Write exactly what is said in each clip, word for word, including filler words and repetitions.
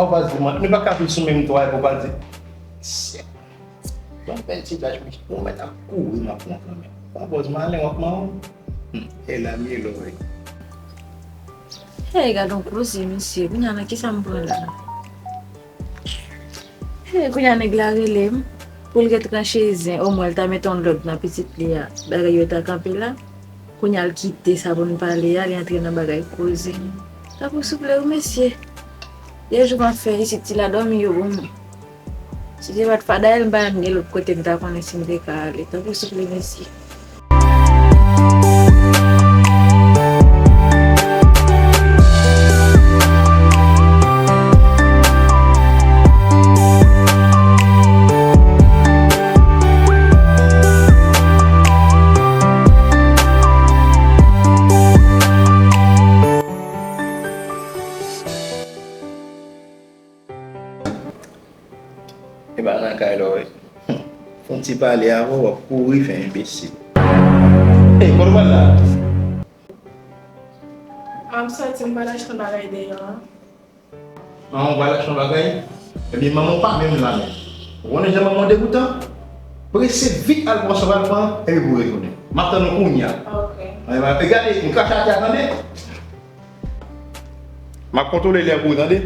Ou pa di, mwen, nou pa ka viv sou menm twa epi ou pa di. Bon, bèl ti laj, mesye. Ou mèt ap kouri, m ap pran kanmenm. Bon, bòz, malen, w ap mawon. Hmm, e la, m ye lò, wi. Hey, gad on koze, mesye. Kounye a, nan kisa m pran la? Hey, kounye a, nèg la rele m pou l gen tranche zen, omwen l ta mete yon lòd nan pitit li a. Bagay yo ta kanpe la. Kounye a, l kite sa pou n pale a, li antre nan bagay koze. Tanpri, souple, wi, mesye. Dèyè jou m ap fè isit, ti la dòmi yo pou mwen. Si se pa t Fadayèl, m pa menm gen lòt kote m ta konnen si m te ka ale. Tanpri, souple, mesye. E pa nan kay la, wi. Fè yon ti pale avè w, w ap kouri fè enbesil. Ey, kote w pral la? M ap sòti, m pral achte yon bagay deyò a. Manman w pral achte yon bagay? Ebyen, manman w pa menm la menm. Ou konnen jan manman w degoutan? Prese vit al pran sa w pral pran, epi pou retounen. M ap tann ou kounye a. Ok. E gade, m krache atè a, tande? M ap kontwole lè pou ou, tande?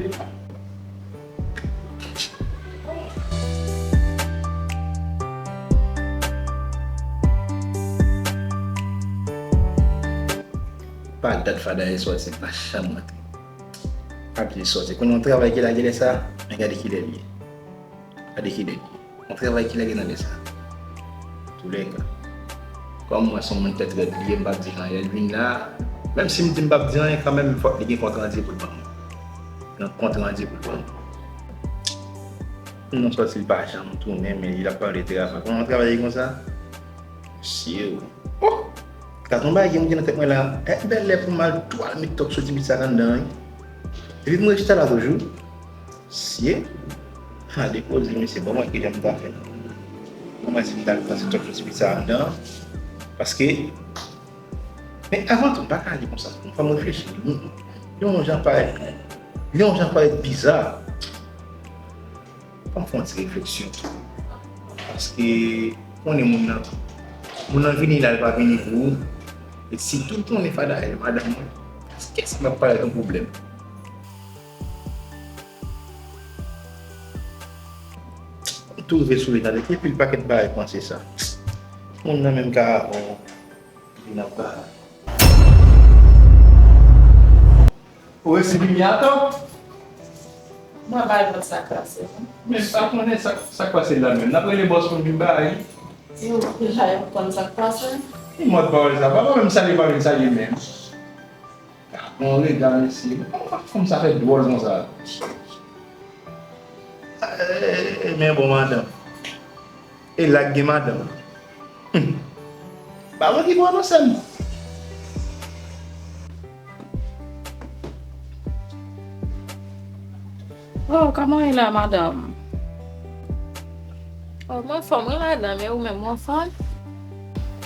Pa dat Fadayèl sòti, pa janm rantre. Pa bliye sòti. Konnen yon travay ki lage lè sa, men gade kilè l ye. Gade kilè l ye. Yon travay ki lage nan lè sa. Toulèka, kòm mwen se yon moun tèt rèd li ye, m p ap di anyen. L vin la, menm si m di m p ap di anyen, kanmenm, fòk li gen kont randi pou l ban mwen. Gen kont randi pou l ban mwen. Non, sòti l pa janm tounen, men li ap pale travay. Kòman travay konsa? Mesye, oh! Gad yon bagay ki monte nan tèt mwen la. E bèl lè pou m al tou al met tòk sou ti pitit sa anndan, wi. Epi m rejte la toujou. Mesye, a depoze, mesye, ban mwen ki jan m ta fè. Ban mwen si m ta al pase tòk sou ti pitit sa anndan. Paske, men avan tou, m pa ka ale konsa. Fò m reflechi. Li yon jan parèt, li yon jan parèt biza. Fò m fè yon ti refleksyon. Paske, konnen moun nan, moun nan vini la, li pa vini pou ou. E sitou l konnen Fadayèl, madanm mwen, èske sa p ap parèt yon pwoblèm? M tou rive sou li, tande, ki pil pakèt bagay panse sa. Moun nan menm ka avè w. Vin ap ba. Ou resi vini ankò? Mwen bay mwen sa k pase. Men m pa konnen sa, sa k pase la menm. N ap rele bòs pou vin bay. Yo, deja yo konn sa k pase. Ki mòd pawòl sa? Papa menm salye pa vin salye menm. Bon rega, mesye. Kòman fanm sa fè dwòl konsa? Eh, men bon, madanm. E la k gen madanm. Hmm. Pa mwen ki pou anonse m. Oh, kòman w ye la, madanm? Oh, mwen fò, mwen ladan, men ou menm, ou anfòm?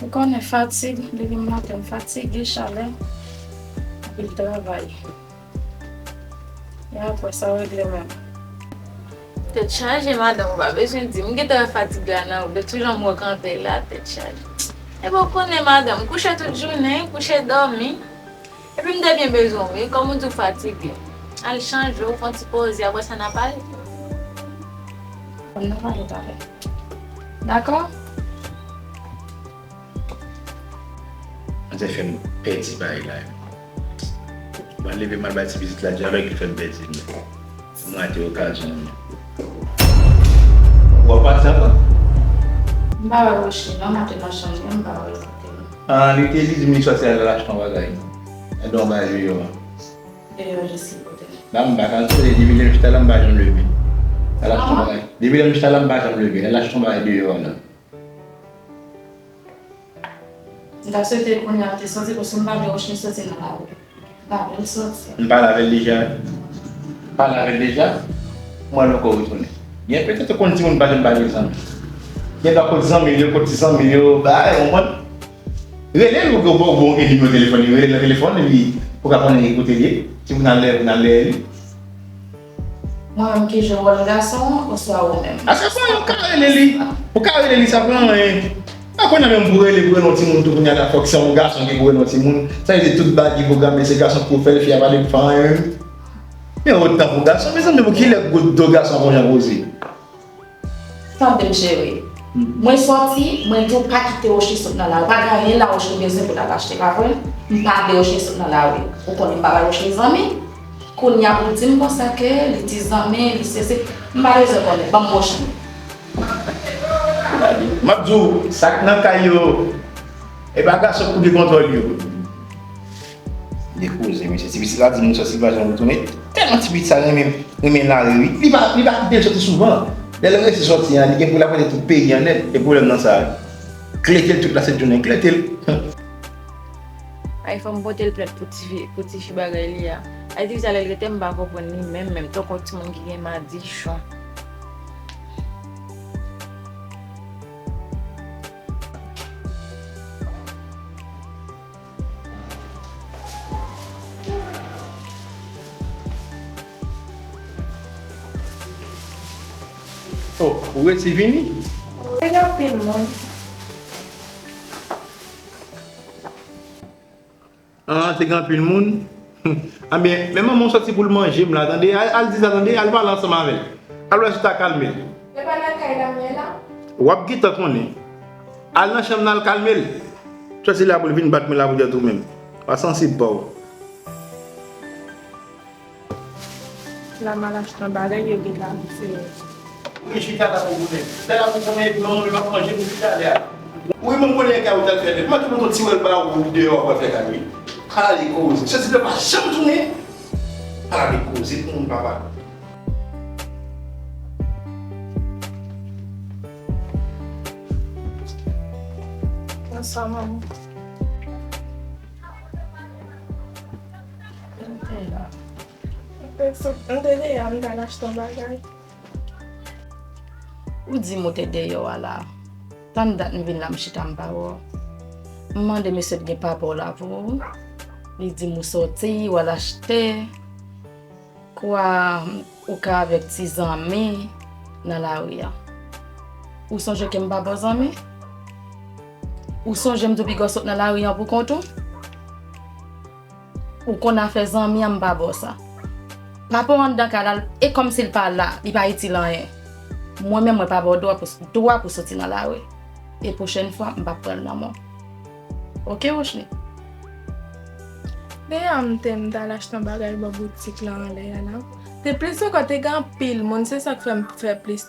Ou konnen fatig, depi maten, m fatige, chalè, anpil travay. E apre sa, w regle menm. Tèt chaje, madanm, ou pa bezwen di. M gentan wè fatig la nan ou. De tout jan m wè w kanpe la, tèt chaje. Epi w konnen, madanm, kouche tout jounen, kouche dòmi. Epi m te byen bezwen w, wi, kòm ou di w fatige. Al chanje w, fè yon ti poze, apre sa n a pale. N a pale talè. Dakò? Manzè fè m pèdi bagay la. Mwen leve m al bay ti pitit la dyalòg, li fè m pèdi l. M rate okazyon an. W ap pati ankò? M pa wè Rochny non, m antre nan chanm li, m pa wè l kote l. Ah, li te di m li sòti al achte yon bagay. Edon bay li yo. Deyò jis li kote l. La m pa ka sòti, depi lè m chita la m pa janm leve. Al achte yon bagay. Depi lè m chita la m pa janm leve. Al achte yon bagay deyò a la. M ta swete kounye a w te sòti, paske m pa vle Rochny sòti nan lari. M pa vle l sòti. M pale avè l deja. Pale avè l deja. Mwen ankò retounen. Gen petèt ou konn timoun pa janm pale zanmi. Gen dwa kot zanmi l yo, kot ti zanmi l yo, bagay, ou konprann? Rele l, ou gen yon nimewo telefòn li, rele l nan telefòn, epi ou ka konnen ki kote l ye. Timoun al lè, vin al lè li. Mwen menm ki jwe wòl gason an, oswa ou menm? A, sa pa anyen, ou ka rele li. Ou ka rele li, sa pa anyen. A, kounye a menm pou rele, pou rele yon timoun tou, kounye a la fòk se yon gason ki pou rele yon timoun. Sa vle di tout bagay ki pwograme, se gason ki pou fè l, fi a pa dwe fè anyen menm. Men otan pou gason, mezanmi, pou kilè gwo do gason konn jan poze? Tande m, cheri. Mwen sòti, mwen di w pa kite Rochny sot nan lari. Pa gen anyen la Rochny bezwen pou l al achte, pa vre? M pa vle Rochny sot nan lari. Ou konnen m pa bay Rochny zanmi. Kounye a ou di m konsa ke li ti zanmi, li sesi. M pa bezwen konnen. Ban m Rochny. M ap di w, sa k nan kay yo, e pa gason k pou gen kontwòl yo. Li koze, mesye. Ti pitit la di m li sòti, li pa janm retounen. Tèlman ti pitit sa renmen, renmen lari, wi. Li pa, li pa kite l sòti souvan. Lè l resi sòti an, li gen pou l ap rete tout peyi an nèt. E pwoblèm nan sa, klete l tout la sent jounen, klete l. Ay, fò m pote l plent pou tifi, pou tifi bagay li a. Ay, tifi sa lè l rete, m pa konprann li menm, menm. Tankou yon timoun ki gen madichon. Oh, ou resi vini? Wi, gen anpil moun. Ah, te gen anpil moun? Anben, men manman w sòti pou l manje m la, tande? Al, al di sa, tande? Al pale ansanm avè l. Al wè si w ta kalme l. E pa nan kay la m ye la? W ap gentan konnen. Al nan chanm nan, al kalme l. Sòti la pou l vin bat mwen la pou dèt ou menm. Pa sansib pa w. La m al achte yon bagay, yo gen la, se. Wi, chita la pou goumen. Lè la pou goumen, epi manman m ap manje pou chita lè a. Wi, mwen konnen kay ou t al fè nèt. Mwen tou mwen ti wè l ba ou deyò, ou al fè kay, wi. Ale koze. Se ti pa janm tounen. Ale koze pou moun papa. Bonswa, manman. M te sot, m te deyò, m t al achte yon bagay. Ou di m ou te deyò a la. Tann dat m vin la, m chita, m pa wè w. M mande mesye t gen papa w la pou ou. Li di m ou sòti, w al achte. Kwa ou ka avèk ti zanmi nan lari a. Ou sonje ke m pa ba w zanmi? Ou sonje m tou piga w sot nan lari an pou kont ou? Ou konn afè zanmi an, m pa ba w sa. Papa w anndan kay la, e kòmsi l pa la, li pa itil anyen. Mwen menm, mwen pa ba w dwa pou, dwa pou soti nan lari. E pwochèn fwa, m p ap pran l nan men w. Oke, Rochny? Deyò m te, m t al achte yon bagay bò boutik la anlè a la. Te plis ankò, te gen anpil moun, se sa k fè m fè plis.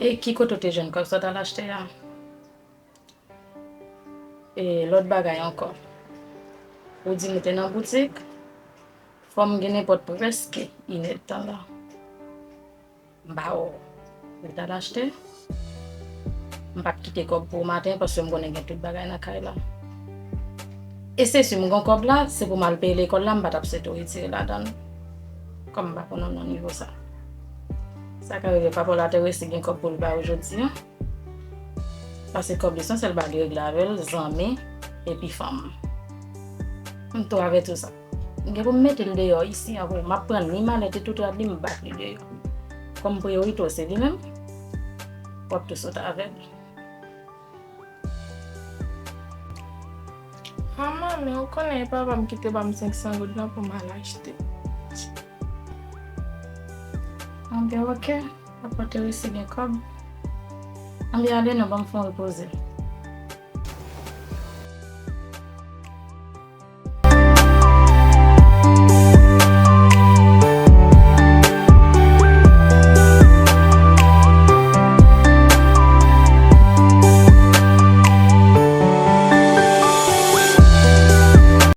E ki kote w te jwenn kòb sa w t al achte a? E lòt bagay ankò. Ou di m ou te nan boutik, fò m gen nenpòt prèske inèdtan la. M pa wè w. Ou t al achte? M p ap kite kòb pou ou maten, paske m konnen gen tout bagay nan kay la. E se si m gen kòb la, se pou m al peye lekòl la, m pa t ap swete w retire ladan l. Kòm m pa konn ou nan nivo sa. Sa ka rive papa w la te resi gen kòb pou l ba ou jodi a. Paske kòb li se yon sèl bagay li regle avè l, zanmi, epi fanm. M tou avèti w sa. M gen pou m mete l deyò isi an pou ou. M ap pran ni malèt li, tout rad li, m bat li deyò. Kòm priyorite w se li menm, w ap tou sot avè l. Manman, men ou konnen e papa m ki te ban m senk san goud lan pou m al achte. Anben, oke. Papa te resi gen kòb. Anben, ale non, ban m fè yon repoze.